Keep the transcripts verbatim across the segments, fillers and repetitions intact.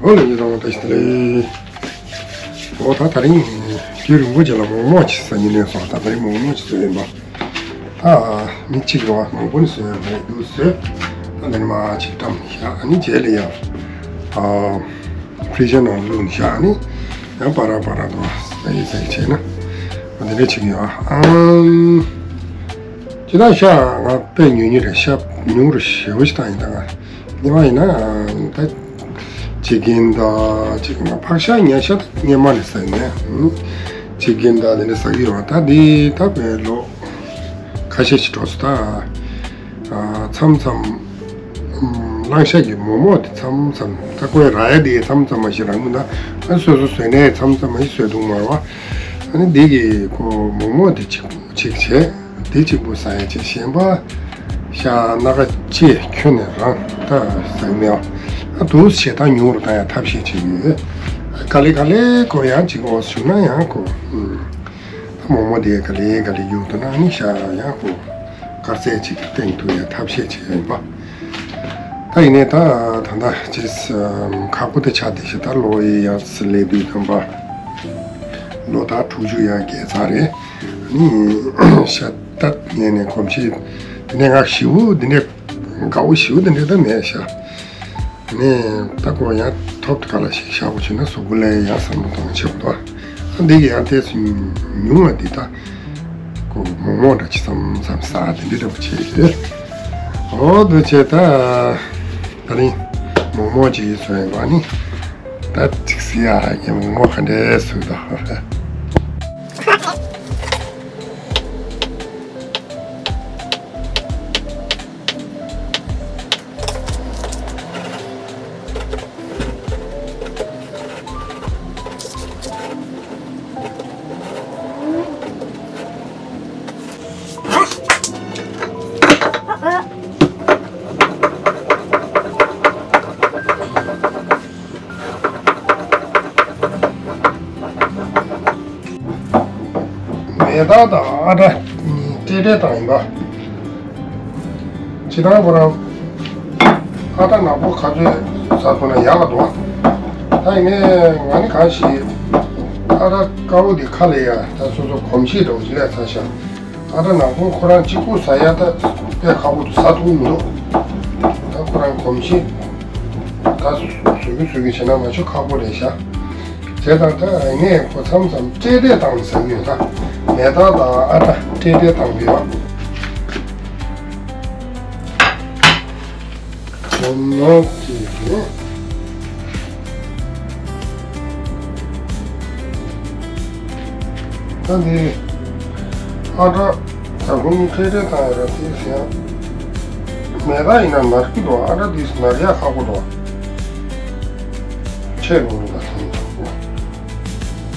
འོ་ལེ། ཉི་ཚང་མ་བཀྲ་ཤིས་བདེ་ལེགས། འོ་ད་དེ་རིང་རྒྱུན་རིང་པོ་རྗེས་ལ་མོག་མོག་ཅིག་ཟ་སྙིང་ནས་སོང་། ད་དེ་རིང་མོག་མོག་ཅིག་བཟོས་ཡིན་པ། ད་མི་གཅིག་རེད་བ། མང་པོ་ནས་བཟོས་ཡོད་རེད། འདུག་བཟོས། ད་དེ་ནས་མར་ཅིག་བཀྲམ་བཞག་ཨ་ནི་རྗེས་ལ་ཡང་ཨ་ཕི་རི་ཇར་ནང་བླུགས་བཞག་ཨ་ནི་ཡང་པ་ར་པ་ར་དུ་ཟ་ཡི་ཟ་ཡི་བྱས་ན་ཨ་དེ་འདྲ་བྱེད་ཀྱི་ཡོད། ཨ་ཅི་ད་ཤ་ང་དཔེ་ཉོ་ཉོ་རེད། ཤ་ཉུང་རུ་ཞེ་པོ་ཞིག་བཏང་ཡིན། ད་ང་སྔོན་མ་ཡིན་ན་ད་ཅི་ཀིན་ད་ཅིག་ང་ཕག་ཤ་ཉ་ཤ་ད་སྔོན་མ་ནས་ཟ་ཡིན་ནས། ཅི་ཀིན་ད་དེ་འདྲ་ཟ་གི་ཡོད། ད་འདི་ད་དཔེ་ལོ་ཁ་ཤས་ཤིག་འགྲོ་སོང་། ད་མཚམས་མཚམས་ཨམ་གླང་ཤ་གི་མོག་མོག་དེ་མཚམས་མཚམས་ད་ཁོའི་ར་ཡ་དེ་མཚམས་མཚམས་མ་ཞིག་རང་མི་ད་ཨ་སོ་སོ་བཟོས་ནས་མཚམས་མཚམས་མ་ཞིག་བཟོས་འདུག་མ་རེད་བ། ཨ་ནི་འདི་གི་ཁོ་མོག་མོག་དེ་གཅིག་པུ་གཅིག་བྱས། དེ་གཅིག་པུ་ཟ་ཡ་བྱས། གཞན་པ་ཤ་སྣ་ཁ་ལྕེ་ཁྱོན་ནས་རང་ད་ཟ་གི་མེད་བ། ཨ་འདུག་བྱས་ད་ཉུང་རུ་བཏང་ཡ་ཐབས་ཤེས་བྱེད་ཀྱི་ཡོད། ག་ལེ་ག་ལེ་ཁོ་ཡང་གཅིག་འོ་བྱུང་ན་ཡང་ཁོ་ཨུམ། ད་མོག་མོག་དེ་ག་ལེ་ག་ལེ་ཡུག་ཐུབ་ན་ནི་ཤ་ཡང་ཁོ་དཀར་ཟས་ཅིག་བསྟེན་ཐུབ་ཡ་ཐབས་ཤེས་བྱས་ཡིན་པ། ད་ཡིན་ནའི་ད་ད་ལྟ་ཅིག་ཁག་པོ་དེ་ཆགས་བསྡད་ཤག་ད་ལོ་ཡི་ཡང་སླེབས་དུས་ཙམ་པ་ལོ་ཟླ་དྲུག་ཅུ་ཡང་བརྒལ་ཚར་རེད། ནི་ཤ་སྟག་ངས་ནས་གོམས་གཤིས་དེ་ནས་ང་ཞེ་པོ་དེ་འདྲ་དགའ་བོ་ཞེ་པོ་དེ་འདྲ་ད་མེད་ཤག་ནས་ད་ཁོ་ཡང་ཐོབ་ཐང་ལ་ཞིག་བཞག་པ་བྱུང་ན་གཟུགས་པོ་ལ་ཡང་བསམ་བློ་གཏོང་ཆེ་བ་འདུག་ཨ་འདི་གི་ཡང་ཏོག་ཙམ་ཉུང་བ་འདི་ད་ཁོ་མོག་མོག་འདྲ་ཅིག་མཚམས་མཚམས་ཟ་དེ་འདྲ་འདྲ་པོ་བྱེད་ཡོད། འོ་འདུག་བྱས་ད་ད་རིང་མོག་མོག་ཅིག་བཟོས་ཡིན་པ་ནི་ད་ཅིག་ཟེར་ཡ་ངས་མོག་མོག་ག་འདྲས་བཟོས་འདུག་མེ་སྟག་དང་ཨ་ཏྲ་གཉིས་སྤྲེལ་སྤྲེལ་བཏང་ཡིན་པ། ཅི་ཐང་ཁོ་རང་ཨ་ཏྲ་ནག་པོ་ག་ཚོད་ཟ་ཐུབ་ན་ཡག་ག་འདུག་ད་ཡིན་ནའི་ང་ནི་གང་ཞིག་ཨ་ཏྲ་དཀར་པོ་འདི་ཁ་ལས་ཡ་ད་སོ་སོ་གོམས་གཤིས་འདྲ་བོ་ཞིག་སླེབས་ཚར་ཤག་ཨ་ཏྲ་ནག་པོ་ཁོ་རང་གཅིག་པུ་ཟ་ཡ་ད་དཔེ་ཁག་པོ་འདུག་ཟ་ཐུབ་མི་འདུག་ད་ཁོ་རང་གོམས་གཤིས་ད་བཟོ་གི་བཟོ་གི་བྱས་ན་མ་ཆོག་ཁག་པོ་རེད་ཤག་བྱས་ཙང་ད་ངས་ཁོ་མཚམས་མཚམས་སྤྲེལ་སྤྲེལ་བཏང་ཟེར་གི་ཡོད། ད་མེ་སྟག་དང་ཨ་ཏྲ་སྤྲེལ་སྤྲེལ་བཏང་གི་ཡོད། ཁོ་ནོར་གྱི་རེད། ད་འདི་ཨ་ཏྲ་ད་ཁོ་གཉིས་སྤྲེལ་སྤྲེལ་བཏང་ཡོད་ར། དེ་ཟེར་ཡང་མེ་སྟག་ཡིན་ན་ནར་གི་འདུག་ཨ་ཏྲ་དེ་ནར་ཡག་ཁག་པོ་འདུག་ཆེ་རུ་རུ་ད་ཐང་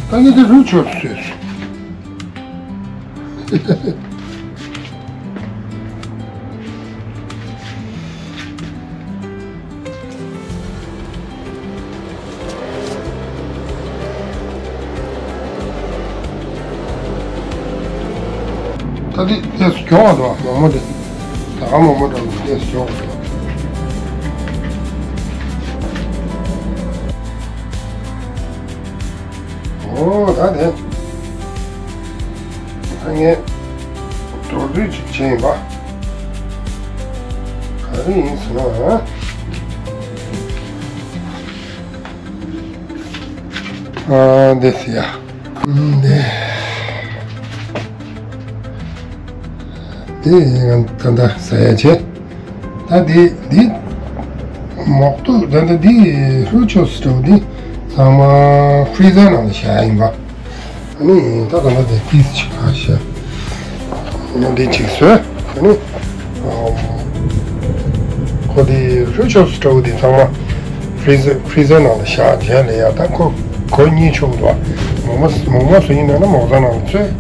ད་ངས་དེ་རུ་ཆོད་སུས། ད་འདི་ཏོག་ཙམ་གྱོང་བ་འདུག་མོག་མོག་འདི། ད་ག་མོག་མོག་འདྲ་བོ་ཏོག་ཙམ་གྱོང་བ་འདུག་འོ་ད་དེ། ད་ངས་མདོར་བསྡུས་ཅིག་བྱས་ཡིན་པ། ག་རེ་ཡིན་ཟེར་ན། ཨ་འདི་ཟེར་ཡ། འདི། འདི་ང་ད་ལྟ་ཟ་ཡ་བྱས། ད་འདི་འདི་མོག་ཏོ་ད་ལྟ་འདི་ཧྲུ་ཆོས་སི་འདྲ་བོ་འདི་ཚང་མ་ཧྥི་རི་ཛར་ནང་ལ་བཞག་ཡིན་པ། ཨ་ནི་ད་ད་ལྟ་དེ་པིས་ཅིག་ཁ་ཤས་ཨ་ནི་འདི་ཅིག་བཟོས། ཨ་ནི་ཨམ་ཁོ་འདི་ཧྲུ་ཆོས་སི་འདྲ་བོ་འདི་ཚང་མ་ཧྥི་རི་ཛར་ཧྥི་རི་ཛར་ནང་ལ་བཞག་རྗེས་ལ་ཡ་ད་ཁོ་གོ་གཉིས་ཆུག་འདུག་མོག་མོག་མོག་མོག་བཟོ་ཡིན་ན་ན་མོག་ཛར་ནང་ལ་བཙོས།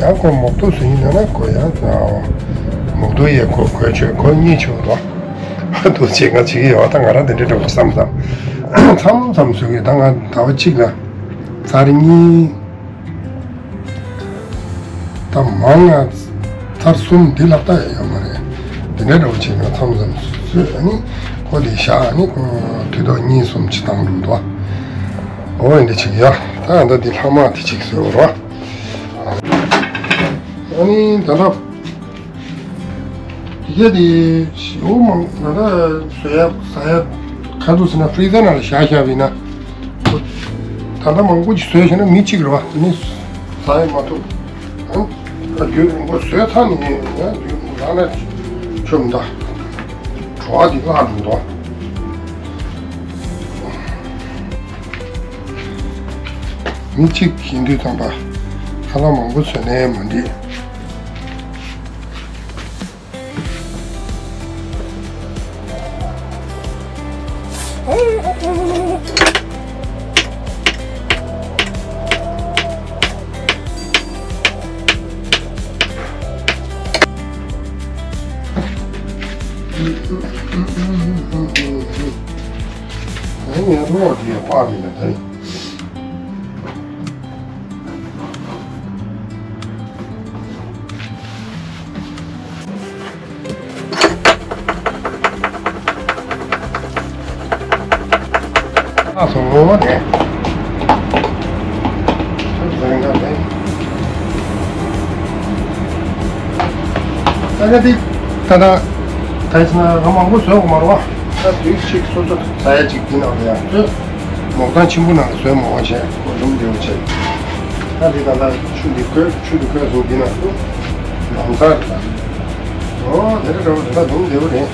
ཡང་ཁོ་མོག་ཏོ་བཟོ་ཡིན་ན་ན་ཁོ་ཡང་མོག་ཏོ་ཡས་ཁོ་གོ་ཆོད་གོ་གཉིས་ཆུག་འདུག་འདུག་བྱེད་ང་བྱེད་ཀྱི་ཡོད། ད་ང་རང་དེ་འདྲའི་འགྲོ་བསམ་བསམ་མཚམས་མཚམས་བཟོ་གི་ཡོད། ད་ང་ཟླ་བ་གཅིག་ལ་ཚར་གཉིས། ད་མང་ང་ཚར་གསུམ་འདི་ལྷག་ད་ཡོད་མ་རེད། དེ་འདྲའི་འདྲ་བོ་བྱས་ན་མཚམས་མཚམས་སུ་ཨ་ནི་ ཁོ་དེ་བཞག་ནི་ཁོ་དུས་ཐོག་གཉིས་གསུམ་ཅིག་བཏང་འགྲོ་འདུག་འོ་འདི་ཅིག་ཡ། ད་ད་འདི་ལྷག་མ་དེ་ཅིག་བཟོས་རོགས། ཨ་ནི་ད་ལྟ། དེ་ག་དེ་ཞེ་པོ་མང་ད་ལྟ་བཟོ་ཡ་ཟ་ཡ་ཁ་ཐུག་ཟེར་ན་ཧྥི་རི་ཟར་ནང་ལ་བཞག་བཞག་པ་ཡིན་ན། ད་ལྟ་མང་པོ་ཅིག་བཟོས་བྱས་ན་མི་གཅིག་རེད་བ་དེ་ནི་ཟ་ཡ་མ་ཐུབ། ཨང་། ད་རྒྱུན་རིང་པོ་བཟོས་ཚར་ནས་ཡང་རྒྱུན་རིང་པོ་ལངས་ན་ཆོ་མི་འདུག་བྲོ་བ་དེ་བརླག་འགྲོ་འདུག་མི་གཅིག་ཡིན་དུས་ཙམ་པ་ཁ་ལག་མང་པོ་བཟོས་ནའི་མ་འགྲིག་ཨ་ནི་རོགས་དེ་ཡང་པར་མི་ལ་ད་ཡིན། ཨ་སོང་ངོ་མ་རེད། ད་ག་དེ་ད་ད་ད་ཡིན་ན་རང་མང་པོ་བཟོས་དགོས་མ་རེད་བ། ད་དུས་གཅིག་སོ་སོ་ཟ་ཡ་གཅིག་དེ་ནང་ལ་ཡང་བཟོས། མོག་ཐང་ཆེན་པོ་ནང་ལ་བཟོས་མང་བ་བྱས་ཁོ་ལུམ་བདེ་བོ་བྱས། ད་དེ་ད་ལྟ་ཆུ་འདི་བསྐོལ་ཆུ་འདི་བསྐོལ་སོང་འདི་ནང་དུ་ལམ་སང་རེད་ད། ཨོ་དེ་རེད་རེད་ད་ལུམ་བདེ་བོ་རེད།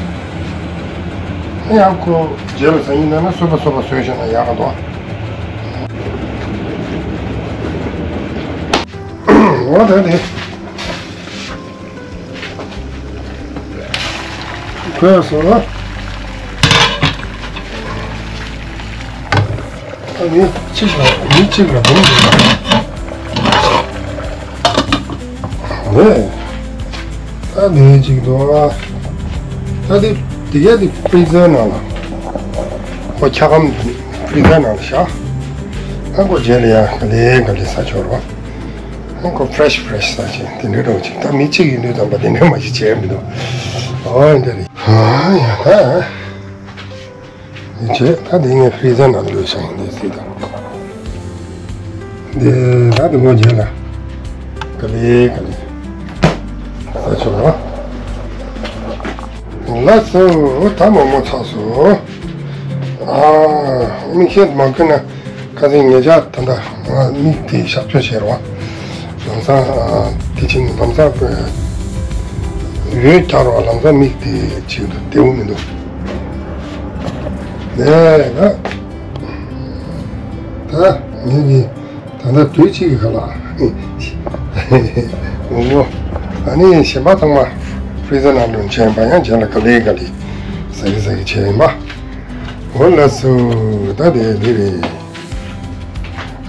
ཨེ་ཡང་ཁོ་རྗེས་ལ་ཟ་ཡིན་ན་ན་སོ་པ་སོ་པ་བཟོས་བྱས་ན་ཡག་ག་འདུག་ཨོ་ད་དེ། ཁོས་སོ། ཨ་ནི་གཅིག་ལ་མི་གཅིག་ལ་འབུམ་འདུག་ནས། ད་ནས་གཅིག་འདུག་ད་དེ་དེ་ག་དེ་ཕི་རི་ཟར་ནང་ལ། ཁོ་འཁྱག་སྒམ་ཕི་རི་ཟར་ནང་ལ་བཞག་ཨ་ཁོ་རྗེས་ལ་ཡ་ག་ལེ་ག་ལེ་ཟ་ཆོག་རོགས། ཁོ་ཕ་རེ་ཤི་ཕ་རེ་ཤི་ས་ཆེན་དེ་འདྲའི་འདྲ་བོ་ཅིག་ད་མི་གཅིག་ཡིན་དུས་ཙམ་པ་དེ་འདྲའི་མ་ཞིག་བྱས་མི་འདུག་ཨོ་འདི་རེད། ཨ་ཡ་ད་མི་བྱེད་ད་དེ་ངས་ཕི་རི་ཟར་ནང་ལོས་བཞག་ཡིན་དེ་སྲིད་དང་། འདི་ད་དེ་ངོ་རྗེས་ལ་ག་ལེ་ག་ལེ་ས་ཆུ་ལ་ལ་སོ་ད་མོག་མོག་ཚགས་སོ། ཨ་མིག་ཤེལ་མ་གྱོན་ན། ཁ་སང་ཉེ་ཆར་ད་ལྟ་ང་མིག་དེ་གཤག་བཅོས་བྱས་རོགས། ལམ་སང་དེ་ཕྱིན་ལམ་སང་འོད་རྒྱག་རོགས། ལམ་སང་མིག་དེ་ཅིག་ཏུ་བདེ་བོ་མི་འདུག་ནས་ད་ད་ངེད་ཀྱི་ད་ལྟ་དུས་གཅིག་གི་ཁ་ལག་ངོ་ཨ་ནི་གཞན་པ་ཚང་མ་ཕི་རི་ཟར་ནང་ལོགས་བྱས་པ་ཡང་རྗེས་ལ་ག་ལེ་ག་ལེ་ཟ་གི་ཟ་གི་བྱས་ཡིན་པ། འོ་ལགས་སོ། ད་དེ་འདི་རེད།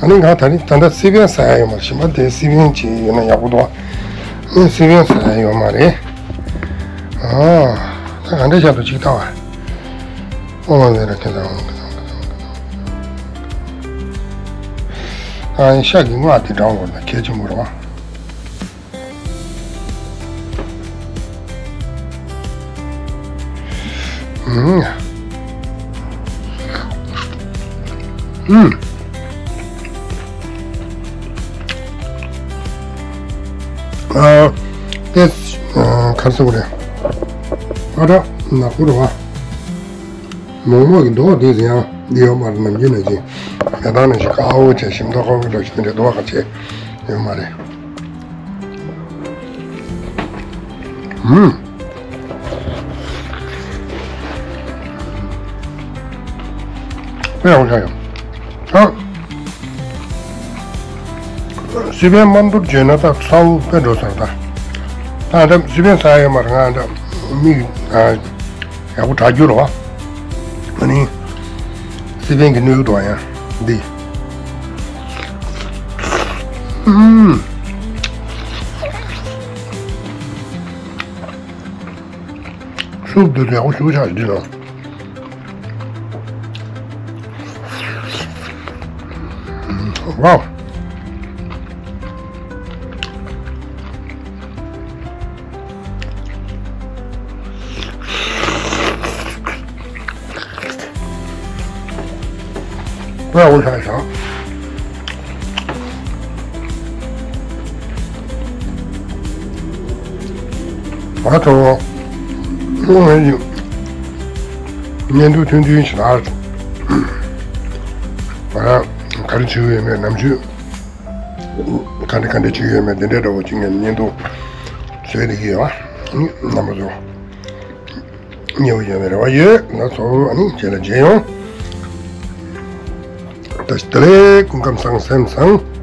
ཨ་ནི་ང་ད་རིང་ད་ལྟ་སི་པན་ཟ་ཡ་ཡོད་མ་རེད། གཞན་པ་དེ་སི་པན་ཅིག་ཡོད་ན་ཡག་པོ་འདུག་ཨ་ནི་སི་པན་ཟ་ཡ་ཡོད་མ་རེད། ཨ་ད་ག་འདྲ་བྱ་དུ་ཅིག་ལྟ་བ། ཨོ་ལེ་ར་ཁེ་ད་ཨ་ཤ་གི་མངར་དེ་འདྲ་བོ་ན་གལ་ཆེན་པོ་རེད་བ། ཨུམ། ཨུམ། ཨ། དེ། ཨ། ག་རེ་ཟེར་དགོས་རེད། ཨ་ད། ནག་པོ་རེད་བ། མོག་མོག་གི་མདོག་དེ་ཡང་འདི་ཡོད་མ་རེད། ནམ་རྒྱུན་ནང་བཞིན་མེ་ཏོག་ནང་བཞིན་དཀར་པོ་བྱས་ཤིང་མདོག་ཁ་པོ་འདྲ་ཞིག་དེ་འདྲའི་མདོག་ཁ་བྱས་ཡོད་མ་རེད། ཧུམ། དཔེ་ཡག་པོ་ཆགས་ཡོད། ཨ། སི་པན་མ་འདུར་བརྗོད་ན་ད་ཚ་བོ་དཔེ་འགྲོ་ས་རེད་ད། ད་ད་སི་པན་ཟ་ཡ་ཡོད་མ་རེད། ང་ད་མིག་ཨ། ཡག་པོ་དྲག་རྒྱུ་རེད་བ། ཨ་ནི། སི་པན་གྱི་སྣོད་དུ་ཡང་འདི། ཨུམ། སུབ་འདི་ཡག་པོ་ཞེ་པོ་ཆགས་ཡོད་འདི་ལ། ཝའོ། པ་འོ་ཤ་ཤ། ང་ཚོ་ང་ཡི་བརྙན་ཐུང་ཐུང་ཐུང་ཞིག་ལ། ང་རང་ག་རེ་བྱེད་ཀྱི་ཡོད་མེད། ནམ་རྒྱུན་ག་འདྲ་ག་འདྲ་བྱེད་ཀྱི་ཡོད་མེད། འདི་འདྲའི་འདྲ་བོ་ཅིག་ངས་བརྙན་ཐུང་བཟོས་བསྡད་ཀྱི་ཡོད། ཨ་ནི་རྣམ་པ་ཚོ་མཉེས་པོ་ཡོང་བའི་རེ་བ་ཡོད། ང་ཚོ་ཨ་ནི་རྗེས་ལ་མཇལ་ཡོང་། བཀྲ་ཤིས་བདེ་ལེགས། སྐུ་ཁམས་བཟང་། སེམས་བཟང་།